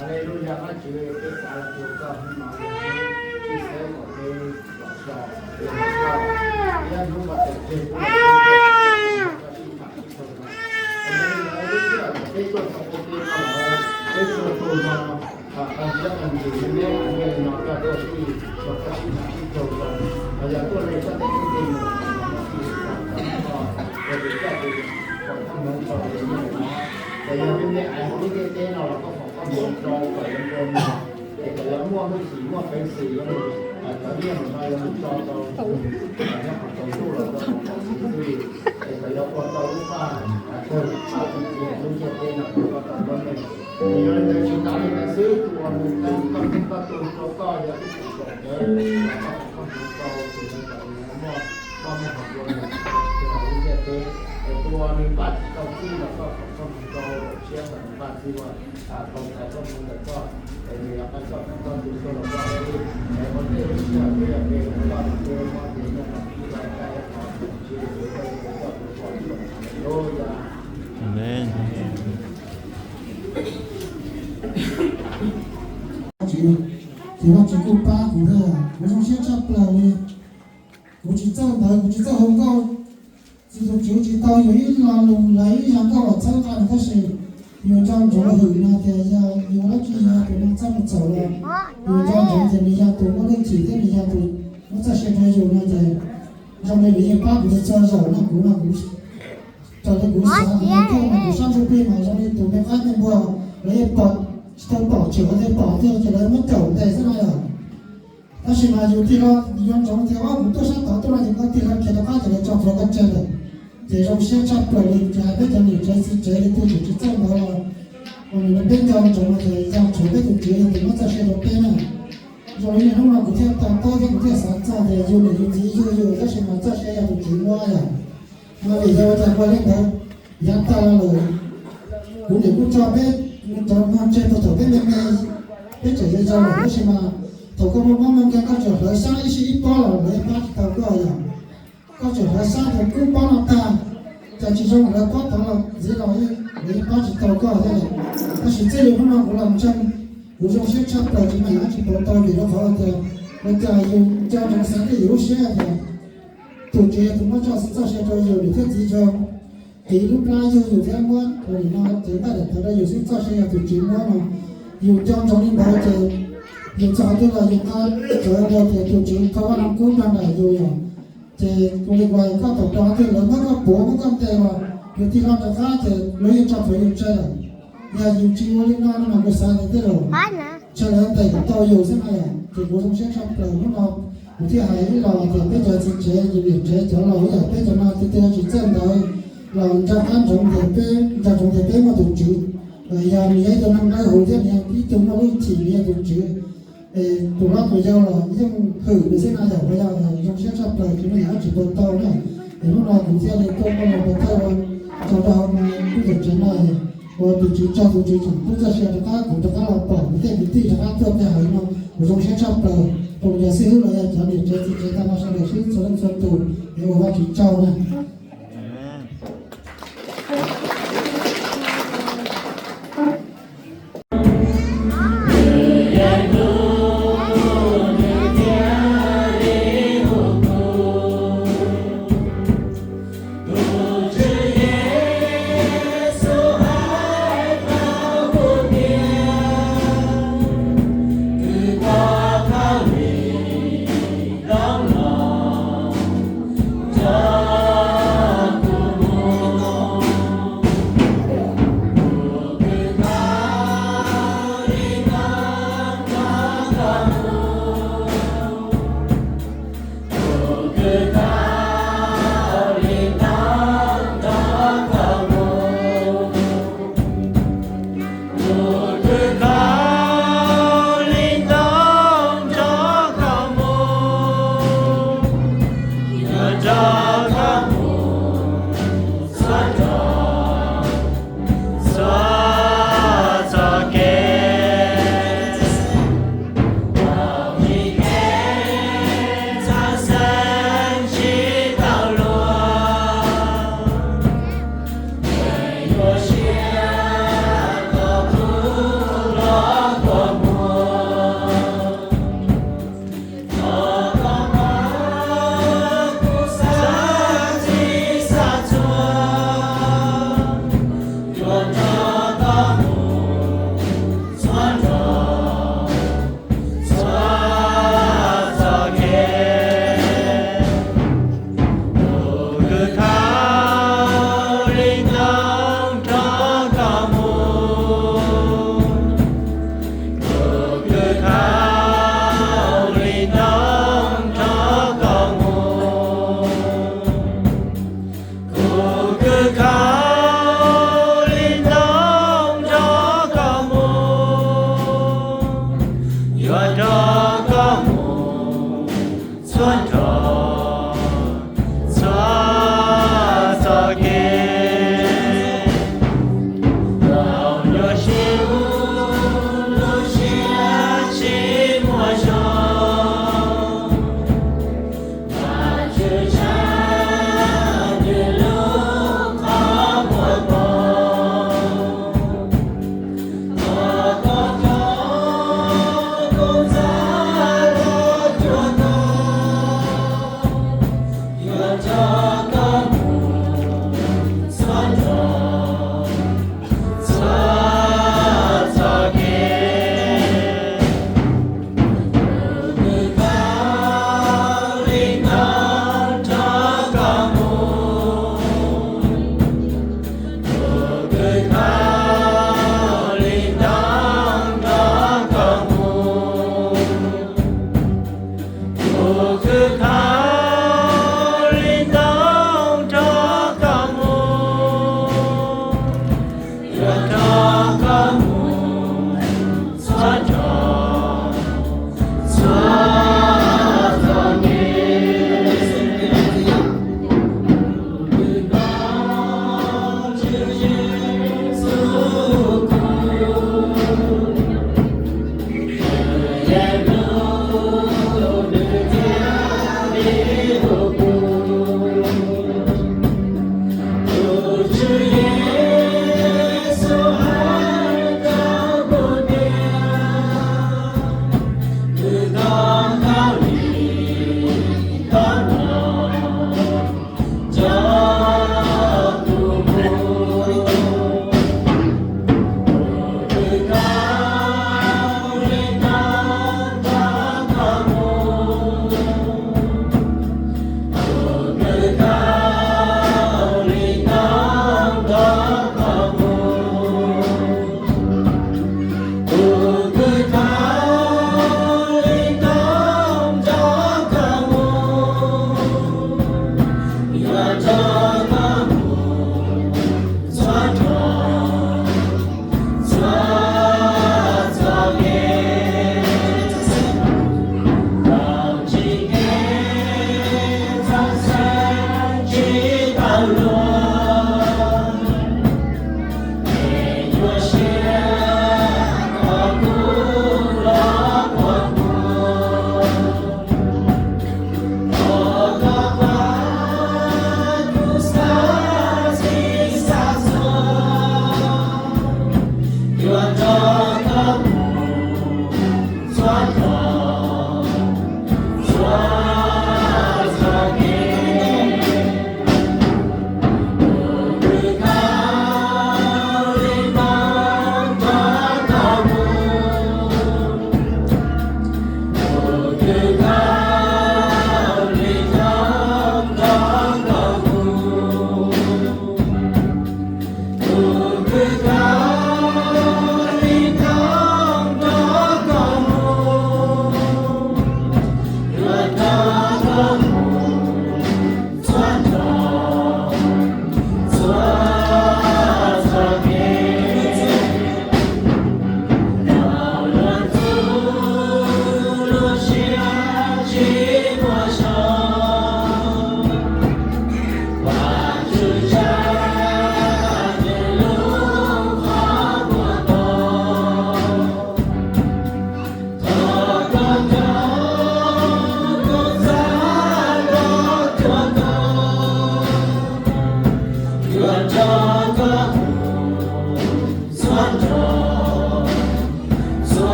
Haleluya, Vajtswv, peb xav los cuag koj hnub no, tsis xav kom peb los so, peb hnub kom tawm tseg, peb tuaj txog ua ke no, peb txhua tus no, qee siab qee ntsws me me li no, koj tuaj tij los koj sib tham sib raug zoo, los yog tuaj li koj tej tub tej nyuam no, koj tij los koj ua tus koj tus foom koob hmoov rau li no, los yog me me hauv lub ntiaj teb no los koj foom koob hmoov rau kom yuav nplua nuj, es kom yuav muaj hwj chim muaj peev xwm, yuav mus cov nyiaj mus no yuav mus tso rau nyob qhov tsaus ntuj los rau qhov txhua xwb, es kom yuav ua tau lub paj kawg paj txi lub ntiaj teb no rau koj tau nyob me. Yog li ntawd tsis tas li ntawd xwb, tus uas nws tau koj tus koj tus rau koj yog ib tug tsom kev, los koj foom koob hmoov rau tus ntawd kom nws muaj koj muaj hauv dua nws hauv lub ntiaj teb, es tus uas nws npaj tsis tau txij los koj foom koob hmoov rau, siab kom nws npaj txij ua tau txais koob hmoov ntawm koj, es nws yuav qee koj foom koob hmoov rau los koj xwb, es ua ntej lub sij hawm peb yog peb ua koj tus koj tus nyiaj no ib yam koj ib qho tsis koj tus koj tus koj tus koj. Amees. Ces Vajtswv kuj pab kuv thiab, kuv zoo siab tshaj plaws li. Kuv tsis txawj ntawv, kuv tsis txawj hu nkauj, tsis tus tswv tsis tau yus ib lo lus los ib zaj nkauj los txhawb nqa nws, tab sis yus nco ntsoov hwm no tias yog yus dab tsi yog tus neeg txaj muag txhaum los yus nco ntsoov tias nws yog tus muaj leej chim thiab nws yog tus muab txoj sia rau yus no ces zoo li nws yeej pab kuv txhua zaus no. Kuv no kuv raws li kuv xav kuv ua koj mas kuv sab ntsuj plig mas zoo li tus me qaib me npua, lawv yeej pom, tsis tau pom tseem ua tias pom tiag ces lawv muab caum ntes xwb no yom. Tab sis mas yus tig hlo, yus nco ntsoov tias kuv tuaj sab tod tuaj no ces koj tig hlo khiav rov qab ces lawv tso plhuav koj tseg lawm. Ces zoo siab tshaj plaws li, ces hais peb cov niam tsev txiv tsev li twg tseem tsis txawj ntawv los, uas nws peb nco ntsoov no ces yog tshuav peb tus tswv yog tus muab txoj sia rau peb na. Zoo li niaj hnub no kuv thiaj to taub thiab kuv thiaj xav txog tias yus niam yus txiv yug yus tab sis mas txoj sia yog tus tswv muab yom. No vim yog ua cas ua li ntawd, yav tag los lawm, kuv niam kuj tso peb cov muag tseg thaum peb me me, peb tseem yau yau lawm tab sis mas thaum koj muaj mob muaj nkeeg koj tseem hlawv sab ib sij ib pob los lawv yeej pab tsis tau koj yom. Koj tseem hlawv sab thaum kub pob no tag, cas tsis zoo hlawv pob tod los ntxiv los lawv yeej pab tsis tau koj thiab. Tab sis txij li hnub no kuv los ntseeg, kuv zoo siab tshaj plaws tsis mam yuav dab tsi pauv tau vim rau qhov tias ua cas yus nco ntsoov xav thiab yus lub siab tias tus tswv yog tus muab txoj, txoj sia rau yus niam thiab txiv zoo, qiv lub plab yug yus thiab muab ua nim no cev ntaj daim tawv rau yus xwb txoj sia yog tus tswv muab no. Yus nco ntsoov li ntawd ces yus txog qhov twg los yus nqa rawv tias tus tswv thov vaj loog kub nrog nraim yus yom. Ces ua li uas koj thaum rau qhov twg lawv muab koj puav muab koj ntes los yus tig hlo rov qab ces lawv yeej tso plhuav yus tseg lawm. Yog yus tsis ua li no no mas kuv xav tias tej zaum Tshaj lawv ntes kom tau yus xwb na yom, ces kuv zoo siab tshaj plaws. Hnub no kuv thiaj hais ib los tias peb cov txiv tsev, niam tsev cov laus yom, peb cov no tiag tiag tsis txawj ntawv los nco qab ntsoov tias peb, nco ntsoov tias peb muaj tus Tswv, yog nws yog ib tug neeg dawb huv thiab nws yog ib tug muaj lub hwj chim, nws yog tus Tswv. Tus hlob tus yau los yeej hwm nws xwb na yom, uas yog zoo siab tshaj plaws, tsis muaj yam dab tsi tau tau na. Es hnub no kuv thiaj li tuaj muaj los pov thawj ua tso rau hauv no lub tuam tsev no, uas tus Tswv tsaug, tus Tswv tseem pub txoj sia rov qab kuv rov qab los pom kuv tej kwv tij rov qab tuaj tej hauv no, kuv zoo siab tshaj plaws. Rau cov xib hwb los yog cov niam tsev txiv tsev tag nrho sawv daws sib txhua leej txhua tus, es ua Vajtswv tsaug na.